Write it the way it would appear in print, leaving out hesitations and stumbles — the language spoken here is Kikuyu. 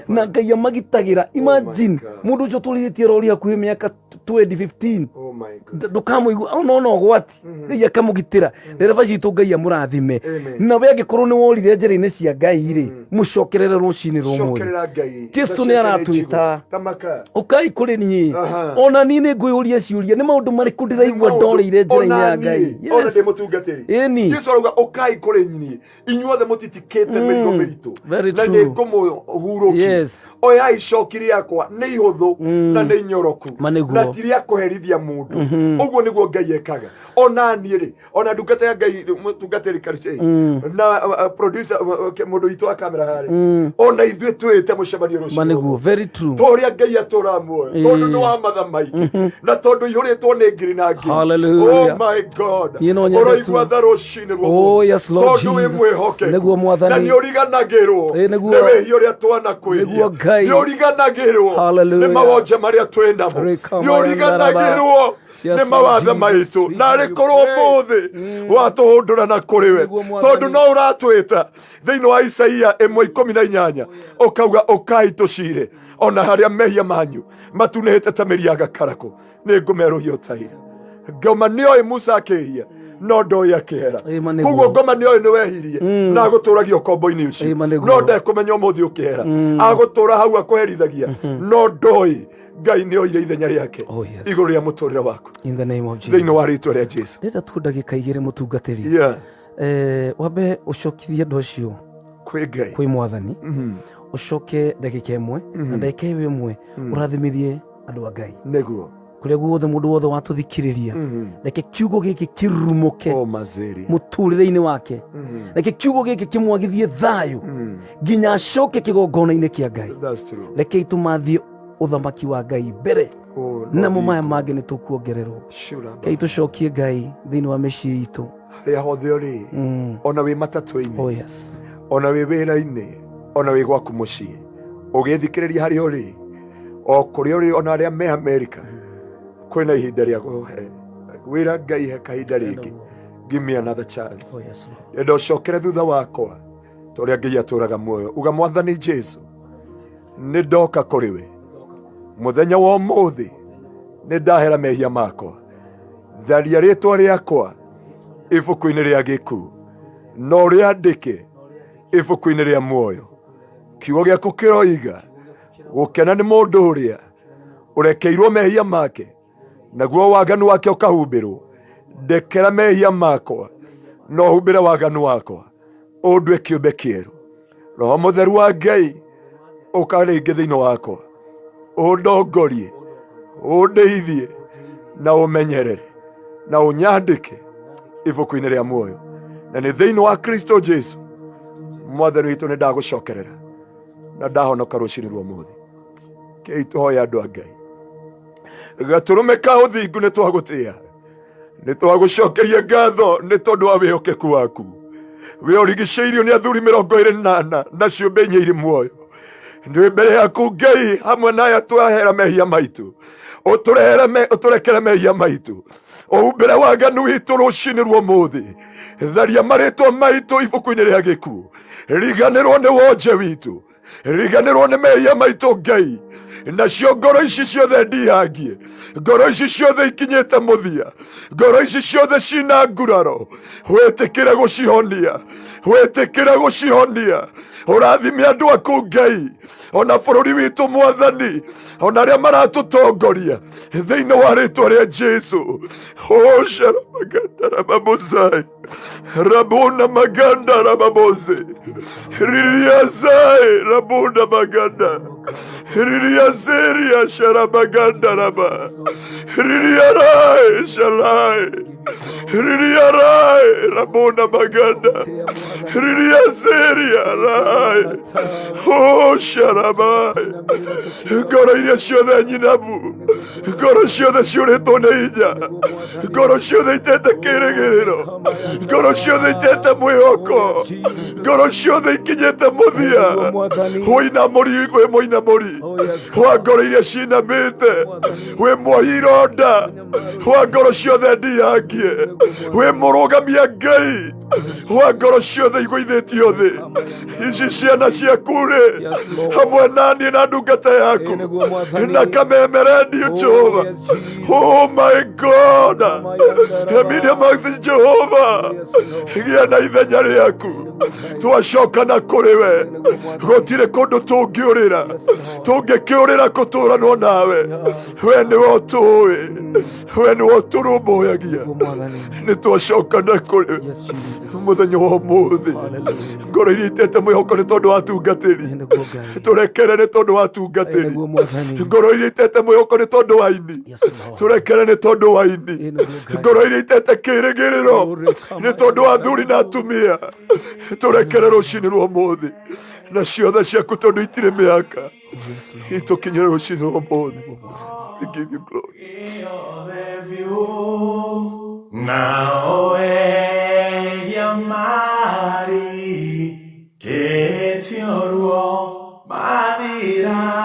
Na Ngai amagitagĩra. Imagine mũndũ ũcio tũrithĩtie rori hakuhĩ mĩaka 2015. Oh my God. Ndũkamũigua ona ũgwati Ngai akamũgitĩra. Ndereba citũ, Ngai amũrathime. Amen. Nawe angĩkorwo nĩ worire njĩra-inĩ cia Ngai rĩ, mũcokerere rũcinĩ rwa ũmũthĩ. Cokerera Ngai. Jesu nĩ aratwĩta. Tamaka. Ũkai kũrĩ niĩ. Ona niĩ nĩ ngwĩyũria ciũria, nĩ maũndũ marĩkũ ndĩraigua ndoreire njĩra-inĩ ya Ngai? Ona ndĩ mũtungatĩri. Ĩni. Jesu arauga, "Ũkai kũrĩ niĩ inyuothe mũtitikĩte mĩrigo mĩritũ, Very na true. nĩ ngũmũhurũkia. Oyai icoki rĩakwa, nĩ ihũthũ na nĩ inyoroku, Ma nĩguo. na ti rĩa kũherithia mũndũ." Ũguo nĩguo Ngai ekaga. Ona niĩ rĩ, ona ndungata ya Ngai, mũtungatĩri Karĩchei na producer, mũndũ witũ wa kamera harĩ, ona ithuĩ twĩte mũcemanio Ma rũciũ nĩguo, very true. to ũrĩa Ngai atũraga muoyo, tondũ nĩ wa matha maingĩ na tondũ ihũrĩtwo nĩ ngiri na ngiri. Hallelujah. Oh my God. Niĩ no nyende Ũroigua tu. tha rũcinĩ rwa Oh, ũmũthĩ. yes, Lord Tondũ wĩ Jesus. mwĩhokeku Nĩguo, Mwathani. na nĩ ũriganagĩrwo Ĩ, nĩguo. nĩ wĩhia ũrĩa twanakwĩhia. Nĩguo, Ngai. Nĩ ũriganagĩrwo Hallelujah. nĩ mawonje marĩa twĩ namo. Rĩka Nĩ ũriganagĩrwo Yes, nĩ Lord mawathe Jesus. maitũ. We Na give arĩ you korwo praise. ũmũthĩ watũhũndũra na kũrĩ we, Nĩguo, Mwathani. tondũ no ũratwĩta thĩinĩ wa Isaia 1:18, ũkauga, "Ũkai tũcire, ona harĩa mehia manyu matunĩhĩte ta mĩri ya gakarakũ, nĩ ngũmerũhia ũtaira." Ngoma nĩoĩ Musa akĩhia no ndoĩ akĩhera. Ĩma nĩguo. Koguo ngoma nĩoĩ nĩ wehirie na agũtũragia ũkombo-inĩ ũcio, Ĩma nĩguo. no ndekũmenya ũmũthĩ ũkĩhera, agũtũra hau akũherithagia, no ndoĩ Ngai nĩ oire ithenya rĩake Oh, yes. igũrũ rĩa mũtũrĩre waku. In the name of Jesus. Thĩinĩ wa rĩtwa rĩa Jesu. Ndĩrenda tu ndagĩka 2, mũtungatĩri. Wambe ũcokithie andũ acio kwĩ Ngai, kwĩ Mwathani, ũcoke ndagĩka 1, na ndagĩka ĩyo 1 ũrathimithie andũ a Ngai kũrĩa guothe mũndũ wothe watũthikĩrĩria. Reke kiugo gĩkĩ kĩrurumũke o mazeri mũtũrĩre-inĩ wake. Reke kiugo gĩkĩ kĩmwagithie thayũ nginya acoke kĩgongona-inĩ kĩa Ngai. That's true. Reke itũmathiĩ ũthamaki wa Ngai mbere, Oh, namo maya mangĩ nĩ tũkuongererwo. Shura. Reke tũcokie Ngai thĩinĩ wa mĩciĩ itũ. Harĩa hothe ũrĩ, ona wĩ matatũ-inĩ, Oh yes. ona wĩ wĩra-inĩ, ona wĩ gwaku mũciĩ ũgĩthikĩrĩria, harĩa ũrĩ, o kũrĩa ũrĩ, ona arĩa me Amerika, kwĩna ihinda rĩa kũhe wĩra Ngai, he kahinda rĩngĩ, give me another chance. Oh yes, Lord. Enda ũcokere thutha wakwa, ta ũrĩa Ngai atũraga muoyo, uga, "Mwathani Jesu, nĩ ndoka kũrĩ we mũthenya wa ũmũthĩ, nĩ ndahera mehia makwa, tharia rĩtwa rĩakwa ibuku-inĩ rĩa gĩkuũ na ũrĩandĩke ibuku-inĩ rĩa muoyo. Kiugo gĩaku kĩroiga gũkena nĩ mũndũ ũrĩa ũrekeirwo mehia make, naguo waganu wake ũkahumbĩrwo. Ndekera mehia makwa na ũhumbĩre waganu wakwa, ũndue kĩũmbe kĩerũ. Roho Mũtheru wa Ngai, ũka rĩngĩ thĩinĩ wakwa, ũndongorie, ũndeithie na ũmenyerere na ũnyandĩke ibuku-inĩ rĩa muoyo, na nĩ thĩinĩ wa Kristo Jesu Mwathani witũ nĩ ndagũcokerera na ndahonoka rũcinĩ rwa ũmũthĩ." Kei tũhoe andũ a Ngai. Gatũrũme ka ũthingu, nĩ twagũtĩa, nĩ twagũcokeria ngatho nĩ tondũ wa wĩhokeku waku. We ũrigicĩirio nĩ athuri 24 na ciũmbe 4 irĩ muoyo. Nĩ mbere yaku Ngai, hamwe na aya twahera mehia maitũ, ũtũrekere mehia maitũ, ũhumbĩre waganu witũ rũcinĩ rwa ũmũthĩ, tharia marĩtwa maitũ ibuku-inĩ rĩa gĩkuũ, riganĩrwo nĩ wonje witũ, riganĩrwo nĩ mehia maitũ Ngai. Nacio ngoro ici ciothe ndihangie, ngoro ici ciothe ikinyĩte mũthia, ngoro ici ciothe cina nguraro, wĩtĩkĩre gũcihonia, wĩtĩkĩre gũcihonia. Ũrathime andũ aku Ngai, ona bũrũri witũ Mwathani, ona arĩa maratũtongoria, thĩinĩ wa rĩtwa rĩa Jesu. Osharamagandara rabuna maganda rababose ririazai rabuna maganda ririazeria sharabaganda raba ririarai shalai ririarai rabuna maganda ririazeria rai o sharabai. Ngoro iria ciothe nyinabu, ngoro ciothe ciũrĩtwo nĩ hinya, ngoro ciothe itete kĩrĩgĩrĩro, ngoro ciothe itete mwĩhoko, ngoro ciothe ikinyĩte mũthia, wĩinamũri, wĩ mũinamũri wa ngoro iria cinamĩte, wĩ muohi ironda wa ngoro ciothe ndihangie, wĩ mũrũgamia Ngai wa ngoro ciothe igũithĩtio thĩ. Ici ciana ciaku rĩ, Yes, Lord. hamwe naniĩ na ndungata yaku Ĩĩ nĩguo Mwathani. na Kameme Radio, Oh, Jehova. yes, Jesus. Oh my God, Media Max, Jehova, Yes, Lord. gĩa na ithenya rĩaku. Twacoka na kũrĩ we, gũtirĩ kũndũ tũngĩũrĩra, tũngĩkĩũrĩra kũtũranwo nawe. We nĩwe ũtũĩ, we nĩwe ũtũrũmbũyagia. Nĩguo Mwathani. Nĩ twacoka na kũrĩ we Yes, Jesus. mũthenya wa ũmũthĩ. Hallelujah. Ngoro iria itete mwĩhoko nĩ tondũ wa atungatĩri, Ĩĩ nĩguo Ngai. tũrekere nĩ tondũ wa Ĩĩ atungatĩri. nĩguo Mwathani. Ngoro iria itete mwĩhoko nĩ tondũ wa aini, Yes, Lord. tũrekere nĩ tondũ wa aini. Ĩĩ nĩguo Ngai. Ngoro iria itete kĩrĩgĩrĩro nĩ tondũ wa athuri na atumia, tũrekere rũcinĩ rwa ũmũthĩ. Na ciothe ciaku tondũ itirĩ mĩhaka, itũkinyĩre rũcinĩ rwa ũmũthĩ. We give you glory. Naoe mari ketioruo mathira.